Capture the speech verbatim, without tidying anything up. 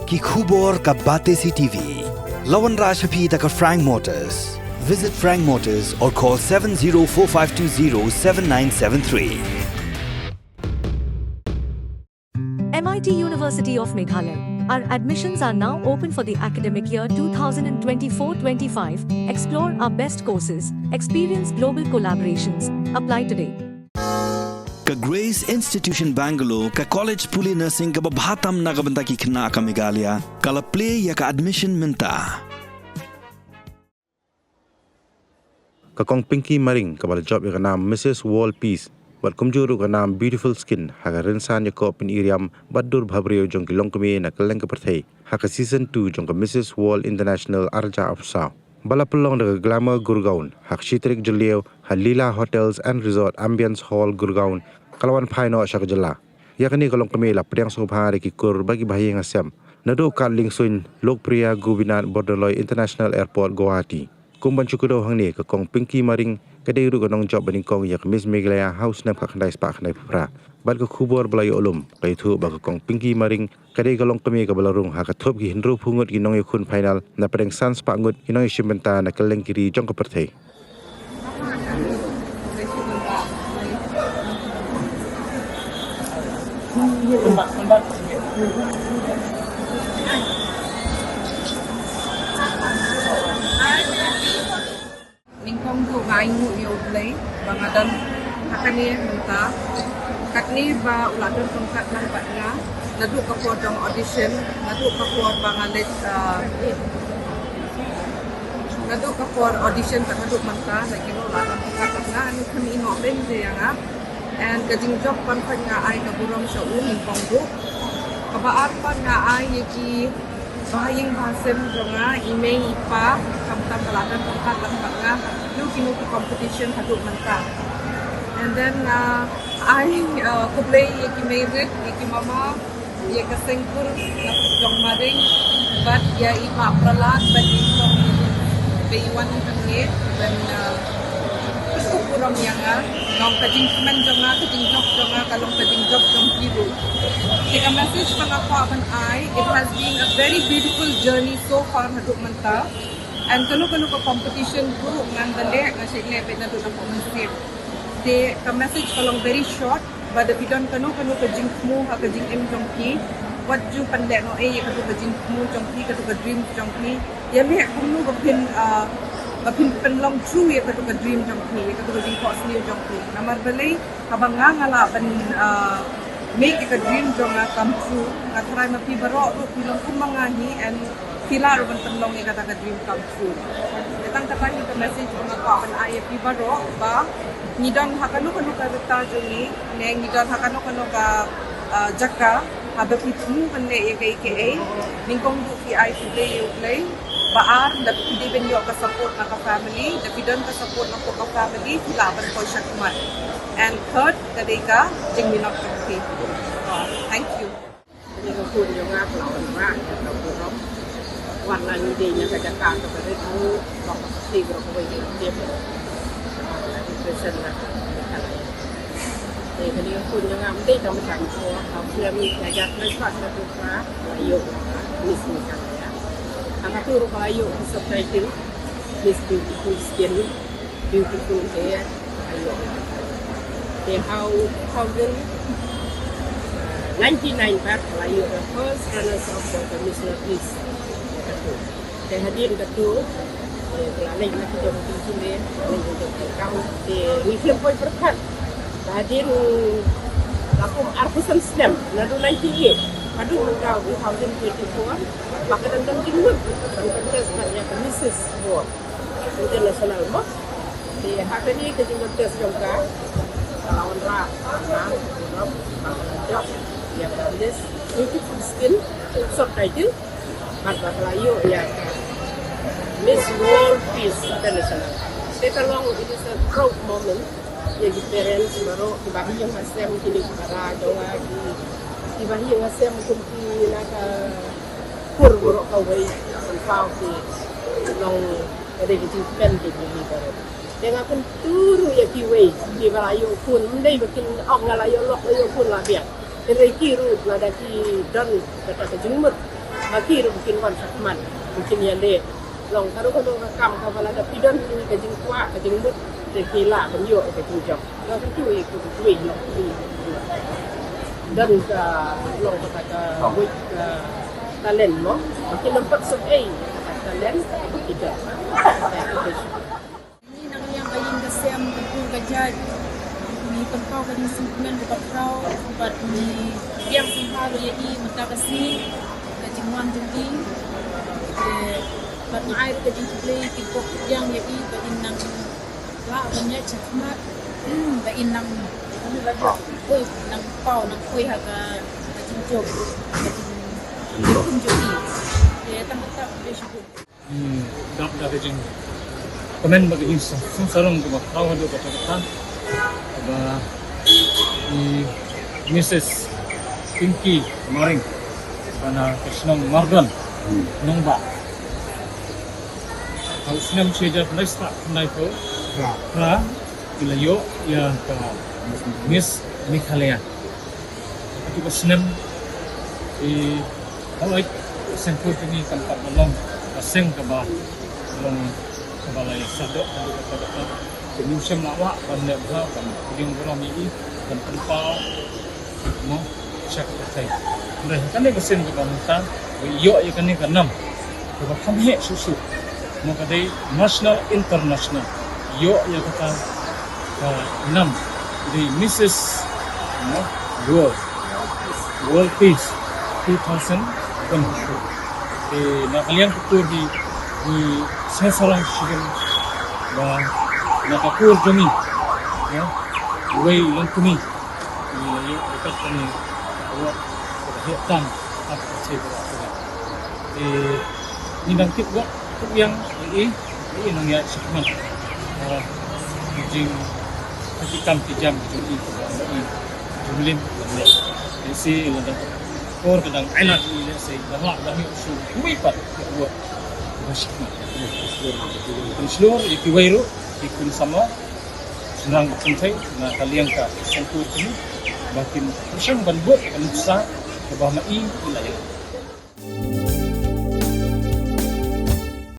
Ki khubor ka Batesi T V. La wanrah sha phi da ka Frank Motors. Visit Frank Motors or call seven zero four five two zero seven nine seven three. M I T University of Meghalaya. Our admissions are now open for the academic year two thousand twenty-four twenty-five. Explore our best courses, experience global collaborations. Apply today. Ka Grace Institution Bangalore, ka college pule nursing kaba bha tam na ka bynta ki khynnah ka Meghalaya, ka la plie ïa ka admission mynta. Ka Kong Pinky Maring, kaba la jop ïa ka nam Missus World Peace, bad kumjuh ruh ka nam Beautiful Skin, ha ka rynsan ïakob pyni riam bad dur bhabriew jong ki longkmie na kylleng ka pyrthei ha ka season two jong ka Missus World International arhajar arphew saw, ba la pynlong da ka Glamour Gurgaon ha ka shi tarik Jylliew, ha Leela Hotels and Resort Ambience Hall Gurgaon, ka la wan phai noh sha ka jylla. Ïa kane ka longkmie la pdiang sngewbha da ki kur bad ki bahaïing hasem naduh Kadliengsuin, Lokpriya Gopinath Bordoloi International Airport, Guwahati. Kum ban shu kdew hangne, ka Kong Pinky Maring ka dei ruh ka nongjop banyngkong ïa ka Miss Meghalaya ha u snem khatkhyndai spah khyndaiphew phra. Bad ka khubor ba la ïoh lum ka ïathuh ba ka Kong Pinky Maring ka dei ka longkmie kaba la rung ha ka thup ki hynriewphew ngut ki nongïakhun final na pdeng san spah ngut ki nongïashim bynta na kylleng ki ri jong ka pyrthei. Nyngkong duh nga ainguh ïa U Blei ba nga don ha kane mynta. Katne ba u la don ryngkat lang bad nga naduh ka por jong audition, naduh ka por ba nga leit, ah, naduh ka por audition kat haduh mynta, la kino la don ryngkat bad nga, ani kham ïehnoh bein ïa nga. And ka jingjop, pynban nga ai ka burom sha u nyngkong duh. Kaba ar pat nga ai ïa ki bahaïing bahasem jong nga, i mei i pa, khamtam ba la don ryngkat lang bad nga ha kino kino ki competition haduh mynta. And then, uh, ai, uh, khublei ïa ki mei rit, ïa ki mama, ïa ka seng kur na jong Maring, bad ïa i Bah Prahlad bad i Kong Beiwan hangne ban, uh, pynkup burom ïa nga. Long ka jingkmen jong nga, ka jingjop jong nga ka long ka jingjop jong ki ruh. Te ka message ba nga kwah ban ai, it has been a very beautiful journey so far haduh mynta. And kano kano ka competition ruh ngan da leh, nga shait leh beit naduh na Pop Mynsiem. Te ka message ka long very short, ba da phi don kano kano ka jingthmu ha ka jingim jong phi, wat ju pynlehnohei ïa kato ka jingthmu jong phi, kato ka dream jong phi. Ïa leh kumno ba phin, ah, ba phin pynlong true ïa kato ka dream jong phi, ïa kato ka jingkohnguh jong phi. Namar balei, haba nga nga lah ban, ah, make ïa ka dream jong nga come true, nga tharai ma phi baroh ruh phi long kum ma nga hi, and phi lah ruh ban pynlong ïa kata ka dream come true. Te tang kata hi ka message ba nga kwah ban ai ïa phi baroh, ba ngi don ha kano kano ka rta jong ngi, ne ngi don ha kano kano ka, ah, jaka, haba phi thmu ban leh ïa kaei kaei, nyngkong duh phi ai khublei ïa U Blei. Ba ar, lada phi dei ban ïoh ka support na ka family, lada phi don ka support na ka family, phi lah ban poi shakhmat. And third, ka dei ka jingminot jong phi. Ah, thank you. Kane ka khun jong nga ka la wanrah ïa ka burom. Wat la ngi dei na ka jaka kaba rit ruh, long ka pyrthei baroh kawei ka la tip. Represent na ka Meghalaya. Te kane ka khun jong nga ym dei tang ba shah nyngkong, ha u snem khatar hajar khyndai spah hynñiewphew phra ka la ïoh Miss Meghalaya. Ha kata ruh ka la ïoh ki subtitle Miss Beautiful Skin, Beautiful Hair, ka la ïoh. Te ha u two thousand ninety-nine pat ka la ïoh the first runners up for the Miss Northeast. Te hadien kata, eh, ka la leit na ki jong ki jingeh, ka la leit na ki jong ki kam, te ngi khlem poi pyrkhat. Te hadien la kum arphew san snem, naduh ninety-eight haduh mynta two thousand twenty-four, ba ka dang don jingmut ban contest bad ïa ka Missus World International mo. Te ha kane ka jingcontest jong ka, ka la wanrah ka nam, ka nam, ka nam jop ïa ka Miss Beautiful Skin, subtitle, bad ba ka la ïoh ïa ka Miss World Peace International. Te ka long, it is a proud moment ïa ki parents baroh, ki bahaïing hasem, kine ki para jong nga, ki, ki bahaïing hasem kum ki na ka kur baroh kawei, pynpaw ki long ka dei ka jingkmen ka jong ngi baroh. Te nga kyntu ruh ïa kiwei kiba la ïoh khun, ym dei ba kin ong nga la ïoh lok, la ïoh khun la biang. Hynrei ki ruh lada ki don kata ka jingmut Ki ruh kin wan shakhmat, kin ïaleh. Long ka ruh ka kam kaba lada phi don ka jingkwah, ka jingmut, te phi lah ban ïoh ka jingjop. Long ka tu i ku tu i long tu i. Don ka long ka ka wit ka talent mo. Ki lem pat sep ei ka talent ki don. Ngi nang liang ka ïing ka sem, ka kur ka jait. Ngi pynpaw ka jingsngewkmen kaba khraw bad ngi biang sngewbha ïa i mynta ka sngi, ka jingwan jong i. Te bad nga ai ruh ka jingkhublei ki bok ki biang ïa i ba in nang lah ban ïaid shakhmat, ba in nang poi, nang paw, nang poi ha ka, ka jingjop, ka jingkum jong i. Te tang kata, khublei shibun. Hmm, dap da ka jingkmen bad ka jingsngewsarong kaba khraw haduh katta katta ba i Missus Pinky Maring, ba na ka shnong Mardon, Nongbah. Ha u snem shi hajar khyndai spah khyndaiphew phra, ki la ïoh ïa ka Miss Meghalaya. Katto ka snem i, hooid, ka seng kur jong ngi kam pat long ka seng kaba long kaba la ïasaid haduh katta katta. Te ngim shym la wah ban leh bha, ban pdiang burom ïa i, ban pynpaw, mo, sha ka pyrthei. Hynrei ha kane ka seng kaba mynta ba i ïoh ïa kane ka nam kaba kham heh shuh shuh, mo, ka dei national, international. Ïoh ïa kata ka nam dei Missus, mo, World, World Peace two thousand twenty-four. Te na ka liang ka kur hi ngi sngewsarong shibun ba na ka kur jong ngi, mo, uwei u longkmie. Ngi la ïoh ïa kane ka award kaba heh tam ha ka pyrthei baroh kawei. Te ngi dang tip, tip ïa i, i nang ïaid shakhmat ha ki jing, ha ki kam ki jam ki jong i kaba i jumlim lem leh. Te shi lada ka por ka dang ailad ïa i lehse da lah ban ïoh shuh kiwei pat ki award ba shakhmat. Pynshlur ïa kiwei ruh ki khun samla shynrang ka kynthei na ka liang ka seng kur jong ngi ba kin pyrshang ban bud ka nuksa kaba ma i i la ïoh.